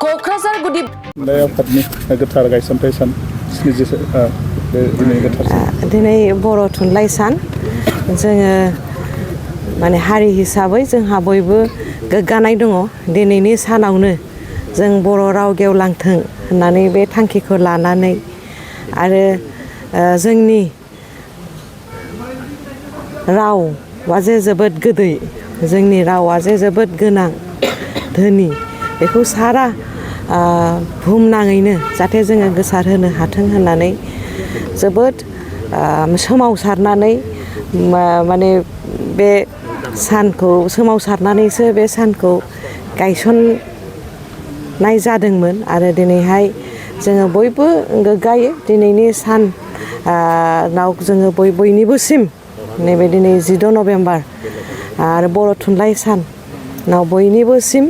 क'क्राझार गुदि आफादनि गोथार गायसनथाय सान दिनै बर' थुनलाइ सान जोङो माने हारि हिसाबै जोंहा बयबो गोग्गानाय दङ दिनैनि सानावनो जों बर' राव गेवलांथों होननानै बे थांखिखौ लानानै आरो जोंनि रावा जे जोबोद गोदै जोंनि रावा जे जोबोद गोनां धोनि बेखौ सारा बुहुमनाङैनो जाहाथे जोङो गोसारहोनो हाथों होननानै जोबोद सोमावसारनानै माने बे सानखौ सोमावसारनानैसो बे सानखौ गायसननाय जादोंमोन आरो दिनैहाय जोङो बयबो गोग्गायो दिनैनि सानाव जोङो बयनिबोसिम नैबे दिनै 16 नभेम्बर आरो बर' थुनलाइ सानाव बयनिबोसिम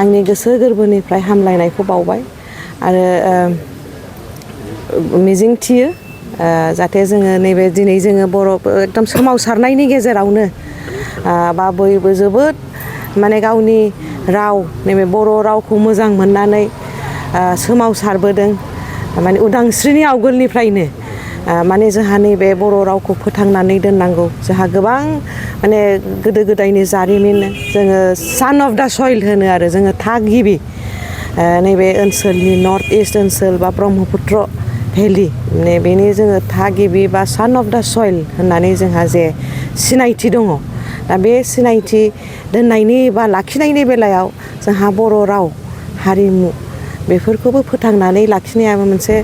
आंनि गोसो गोरबोनिफ्राय हामलायनायखौ बावबाय आरो मिजिंथियो जाहाथे जोङो नैबे दिनै जोङो बर' एकदम सोमावसारनायनि गेजेरावनो बा बयबो जोबोद माने गावनि राव नैबे बर' रावखौ मोजां मोननानै सोमावसारबोदों माने उदांस्रिनि आवगोलनिफ्रायनो माने जोंहा नैबे बर' रावखौ फोथांनानै दोननांगौ जोंहा गोबां माने गोदो गोदायनि जारिमिन जोङो सान अफ दा सइल होनो आरो जोङो थागिबि नैबे ओनसोलनि नर्थ इस्ट ओनसोल बा ब्रह्मपुत्र भेलि बेनि जोङो थागिबि बा सान अफ दा सइल होननानै जोंहा जे सिनायथि दङ दा बे सिनायथि दोननायनि बा लाखिनायनि बेलायाव जोंहा बर' राव हारिमु बेफोरखौबो फोथांनानै लाखिनायाबो मोनसे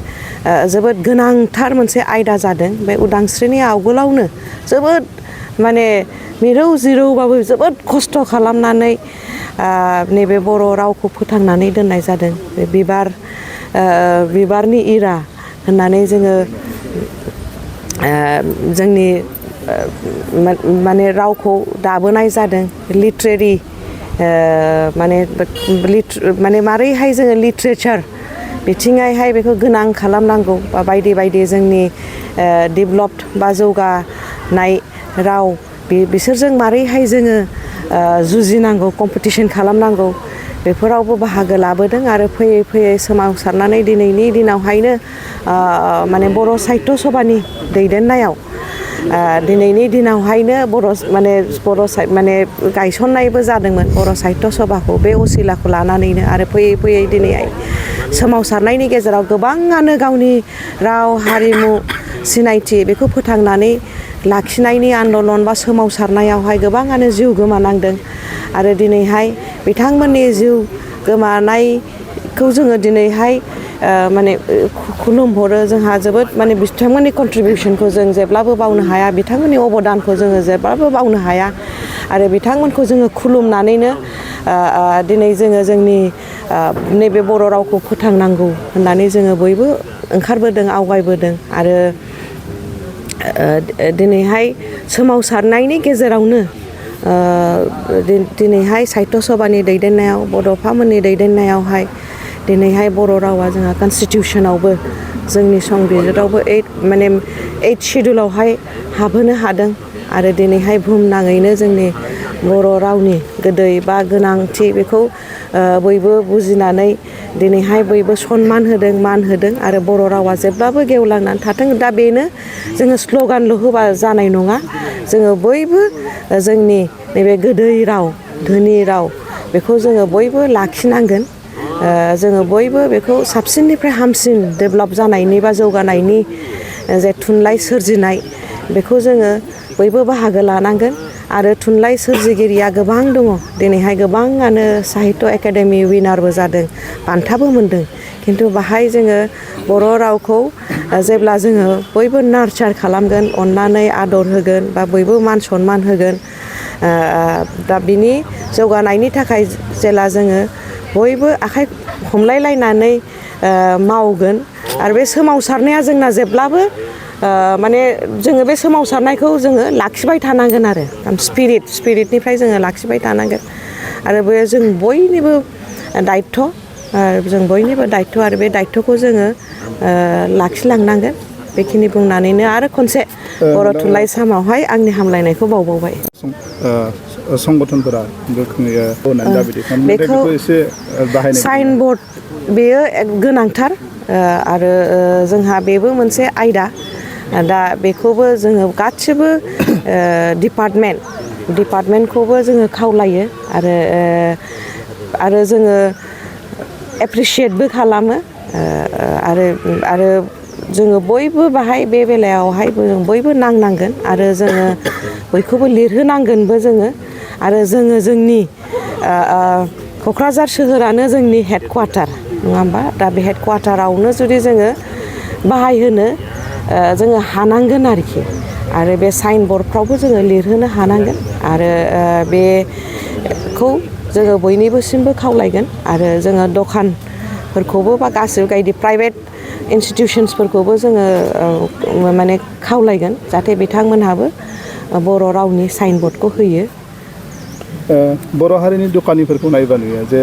जोबोद गोनांथार मोनसे आयदा जादों बे उदांस्रिनि आवगोलावनो जोबोद माने मिरौ जिरौबाबो जोबोद खस्थ' खालामनानै नैबे बर' रावखौ फोथांनानै दोननाय जादों बे बिबारनि इरा होननानै जोङो जोंनि माने रावखौ दाबोनाय जादों लिटारेरि माने मारैहाय जोङो लिटारेचार बिथिङैहाय बेखौ गोनां खालामनांगौ बा बायदि बायदि जोंनि डेभेलप्ड बा जौगानाय राव बिसोरजों मारैहाय जोङो जुजिनांगौ कम्पिटिसन खालामनांगौ बेफोरावबो बाहागो लाबोदों आरो फैयै फैयै सोमावसारनानै दिनैनि दिनावहायनो माने बर' साहित्य सभानि दैदेननायाव दिनैनि दिनावहायनो बर' माने गायसननायबो जादोंमोन बर' साहित्य सभाखौ बे असिलाखौ लानानैनो आरो फैयै फैयै दिनैहाय सोमावसारनायनि गेजेराव गोबाङानो गावनि राव हारिमु सिनायथि बेखौ फोथांनानै लाखिनायनि आन्दलन बा सोमावसारनायावहाय गोबाङानो जिउ गोमानांदों आरो दिनैहाय बिथांमोननि जिउ गोमानायखौ जोङो दिनैहाय माने खुलुमहरो जोंहा जोबोद माने बिथांमोननि कन्ट्रिबिउसनखौ जों जेब्लाबो बावनो हाया बिथांमोननि अबदानखौ जोङो जेब्लाबो बावनो हाया आरो बिथांमोनखौ जोङो खुलुमनानैनो दिनै जोङो जोंनि नैबे बर' रावखौ फोथांनांगौ होननानै जोङो बयबो ओंखारबोदों आवगायबोदों आरो दिनैहाय सोमावसारनायनि गेजेरावनो दिनैहाय साहित्य सभानि दैदेननायाव बड'फामोननि दैदेननायावहाय दिनैहाय बर' रावा जोंहा कनस्टिटिउसनावबो जोंनि संबिजिरावबो 8 सिडुलावहाय हाबहोनो हादों आरो दिनैहाय बुहुमनाङैनो जोंनि बर' रावनि गोदै बा गोनांथि बेखौ बयबो बुजिनानै दिनैहाय बयबो सनमान होदों मान होदों आरो बर' रावा जेब्लाबो गेवलांनानै थाथों दा बेनो जोङो स्ल'गानल' होबा जानाय नङा जोङो बयबो जोंनि नैबे गोदै राव धोनि राव बेखौ जोङो बयबो लाखिनांगोन जोङो बयबो बेखौ साबसिननिफ्राय हामसिन डेभेलप जानायनि बा जौगानायनि जे थुनलाइ सोरजिनाय बेखौ जोङो बयबो बाहागो लानांगोन आरो थुनलाइ सोरजिगिरिया गोबां दङ दिनैहाय गोबाङानो साहित्य एकाडेमि विनारबो जादों बान्थाबो मोनदों खिन्थु बाहाय जोङो बर' रावखौ जेब्ला जोङो बयबो नार्चार खालामगोन अननानै आदर होगोन बा बयबो मान सनमान होगोन दा बिनि जौगानायनि थाखाय जेला जोङो बयबो आखाइ हमलायलायनानै मावगोन आरो बे सोमावसारनाया जोंना जेब्लाबो माने जोङो बे सोमावसारनायखौ जोङो लाखिबाय थानांगोन आरो स्पिरिटनिफ्राय जोङो लाखिबाय थानांगोन आरो बे जों बयनिबो दायथ' आरो बे दायथ'खौ जोङो लाखिलांनांगोन बेखिनि बुंनानैनो आरो खनसे बर' थुनलाइ सानावहाय आंनि हामलायनायखौ बावबावबाय संगठनफोरा गोख्रोङै होनानै दाबिदि खालामो बेखौ बेखौ एसे बाहायनाय साइन बर्ड बेयो गोनांथार आरो जोंहा बेबो मोनसे आयदा दा बेखौबो जोङो गासिबो डिपार्टमेन्टखौबो जोङो खावलायो आरो जोङो एप्रिसियेटबो खालामो आरो जोङो बयबो बाहाय बे बेलायावहाय जों बयबो नांनांगोन आरो जोङो बयखौबो लिरहोनांगोनबो जोङो आरो जोङो जोंनि क'क्राझार सोहोरानो जोंनि हेडक्वार्टार नङा होमबा दा बे हेडक्वार्टारावनो जुदि जोङो बाहायहोनो जोङो हानांगोन आरो बे साइन बर्डफ्रावबो जोङो लिरहोनो हानांगोन आरो बेखौ जोङो बयनिबोसिमबो खावलायगोन आरो जोङो दखानफोरखौबो बा गासिबो बायदि प्राइभेट इन्सटिटिउसन्सफोरखौबो जोङो माने खावलायगोन जाहाथे बिथांमोनहाबो बर' रावनि साइन बर्डखौ होयो बर' हारिनि दखानिफोरखौ नायबा नुयो जे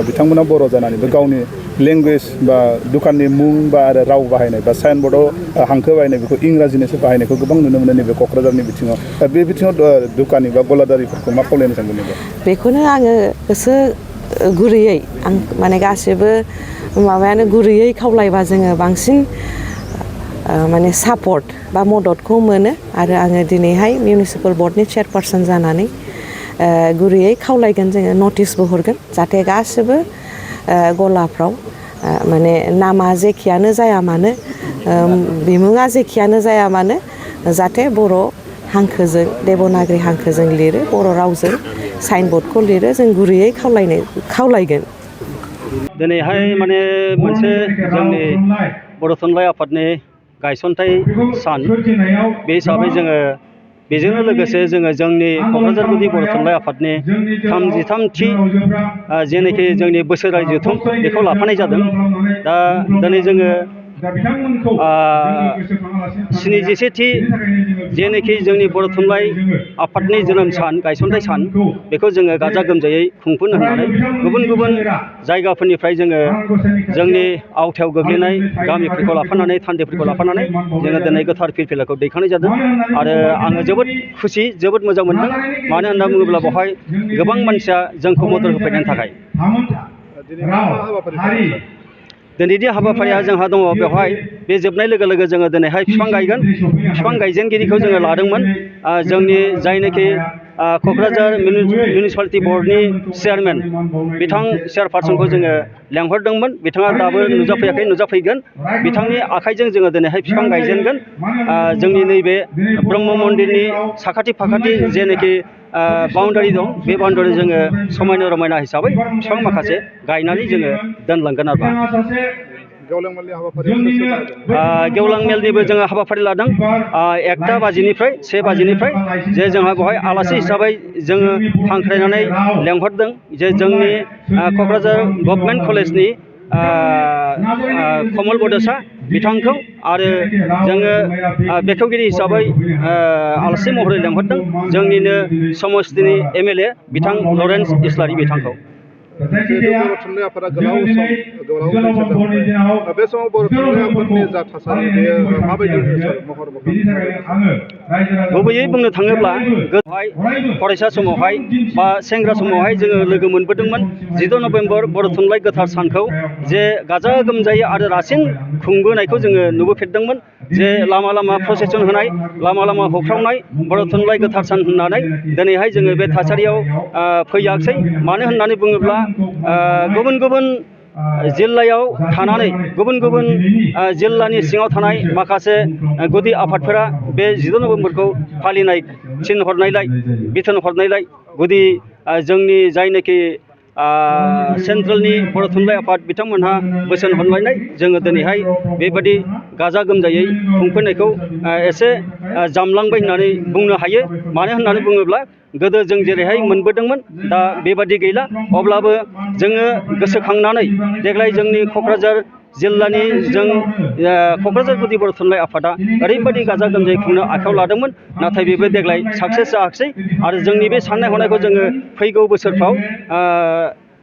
बिथांमोना बर' जानानैबो गावनि लेंगुवेज बा दखाननि मुं बा आरो राव बाहायनाय बा साइन बर्डआव हांखो बाहायनाय बेखौ इंराजिनिसो बाहायनायखौ गोबां नुनो मोनो नैबे क'क्राझारनि बिथिङाव दा बे बिथिङाव दखानि बा गलादारिफोरखौ मा खावलायनो सानगोन बेखौनो आङो गोसो गुरैयै आं माने गासिबो माबायानो गुरैयै खावलायबा जोङो बांसिन माने सापर्ट बा मददखौ मोनो आरो आङो दिनैहाय मिउनिसिपाल बर्डनि चेयारपारसन जानानै गुरैयै खावलायगोन जोङो नटिसबो हरगोन जाहाथे गासिबो गलाफ्राव माने नामा जेखियानो जाया मानो बिमुङा जेखियानो जाया मानो जाहाथे बर' हांखोजों देबनागरि हांखोजों लिरो बर' रावजों साइन बर्डखौ लिरो जों गुरैयै खावलायगोन दिनैहाय माने मोनसे जोंनि बर' थुनलाइ आफादनि गायसनथाइ सान बे हिसाबै जोङो बेजोंनो लोगोसे जोङो जोंनि क'क्राझार गुदि बर' थुनलाइ आफादनि 33थि जेनोखि जोंनि बोसोरारि जथुम बेखौ लाफानाय जादों दा दिनै जोङो 77थि जेनोखि जोंनि बर' थुनलाइ आफादनि जोनोम सान गायसनथाइ सान बेखौ जोङो गाजा गोमजायै खुंफुंनो होननानै गुबुन गुबुन जायगाफोरनिफ्राय जोङो जोंनि आवथायाव गोग्लैनाय गामिफोरखौ लाफानानै थान्दैफोरखौ लाफानानै जोङो दिनै गोथार फिरफिलाखौ दैखांनाय जादों आरो आङो जोबोद खुसि जोबोद मोजां मोनदों मानो होनना बुङोब्ला बेवहाय गोबां मानसिया जोंखौ मदद होफैनायनि थाखाय दिनैनि हाबाफारिया जोंहा दङ बेवहाय बे जोबनाय लोगो लोगो जोङो दिनैहाय बिफां गायगोन बिफां गायजेनगिरिखौ जोङो लादोंमोन जोंनि जायनोखि क'क्राझार मिउनिसिपालिटि बर्डनि चेयारमेन बिथां चेयारपारसनखौ जोङो लेंहरदोंमोन बिथाङा दाबो नुजाफैगोन बिथांनि आखाइजों जोङो दिनैहाय बिफां गायजेनगोन जोंनि नैबे ब्रह्म मन्दिरनि साखाथि फाखाथि जेनोखि बाउन्डारि दं बे बाउन्डारि जोङो समायना रमायना हिसाबै बिफां माखासे गायनानै जोङो दोनलांगोन आरो गेवलां मेलनिबो जोङो हाबाफारि लादों 1टा बाजिनिफ्राय 1 बाजिनिफ्राय जे जोंहा बेवहाय आलासि हिसाबै जोङो हांख्रायनानै लेंहरदों जे जोंनि क'क्राझार गभर्नमेन्ट कलेजनि कमल बड'सा बिथांखौ आरो जोङो बेखेवगिरि हिसाबै आलासि महरै लेंहरदों जोंनिनो समस्तिनि MLA बिथां लरेन्स इस्लारि बिथांखौ बर' थुनलाइ आफादा गोलाव बे समाव बर' थुनलाइ आफादनि जा थासारि बेयो माबायदि महर गुबैयै बुंनो थाङोब्ला गोदोहाय फरायसा समावहाय बा सेंग्रा समावहाय जोङो लोगो मोनबोदोंमोन 14 नभेम्बर बर' थुनलाइ गोथार सानखौ जे गाजा गोमजायै आरो रासिन खुंबोनायखौ जोङो नुबोफेरदोंमोन जे लामा लामा प्रसेसन होनाय लामा लामा होख्रावनाय बर' थुनलाइ गोथार सान होननानै दिनैहाय जोङो बे थासारियाव फैयाखसै मानो होननानै बुङोब्ला गुबुन गुबुन जिल्लायाव थानानै गुबुन गुबुन जिल्लानि सिङाव थानाय माखासे गुदि आफादफोरा बे 14 नभेम्बरखौ फालिनाय बिथोन हरनायलाय गुदि जोंनि जायनोखि सेन्ट्रेलनि बर' थुनलाइ आफाद बिथांमोनहा बोसोन हरलायनाय जोङो दिनैहाय बेबादि गाजा गोमजायै खुंफैनायखौ एसे जामलांबाय होननानै बुंनो हायो मानो होननानै बुङोब्ला गोदो जों जेरैहाय मोनबोदोंमोन दा बेबादि गैला अब्लाबो जोङो गोसोखांनानै देग्लाय जोंनि क'क्राझार जिल्लानि क'क्राझार गुदि बर' थुनलाइ आफादा ओरैबायदि गाजा गोमजायै खुंनो आखायाव लादोंमोन नाथाय बेबो देग्लाय साक्सेस जायाखसै आरो जोंनि बे साननाय हनायखौ जोङो फैगौ बोसोरफ्राव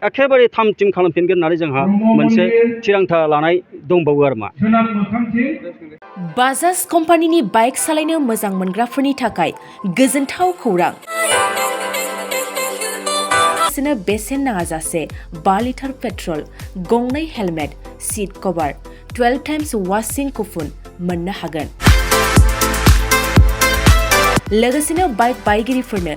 एखेबारे थाम थिम खालामफिनगोन होननानै जोंहा मोनसे थिरांथा लानाय दंबावो आरो मा बाजाज कम्पानिनि बाइक सालायनो मोजां मोनग्राफोरनि थाखाय गोजोनथाव खौरां लोगोसेनो बेसेन नाङाजासे 5 लिटार पेट्रल, गंनै हेलमेट, सीट कभार, 12 टाइम्स वाशिं कुपन मोननो हागोन। लोगोसेनो बाइक बायगिरिफोरनो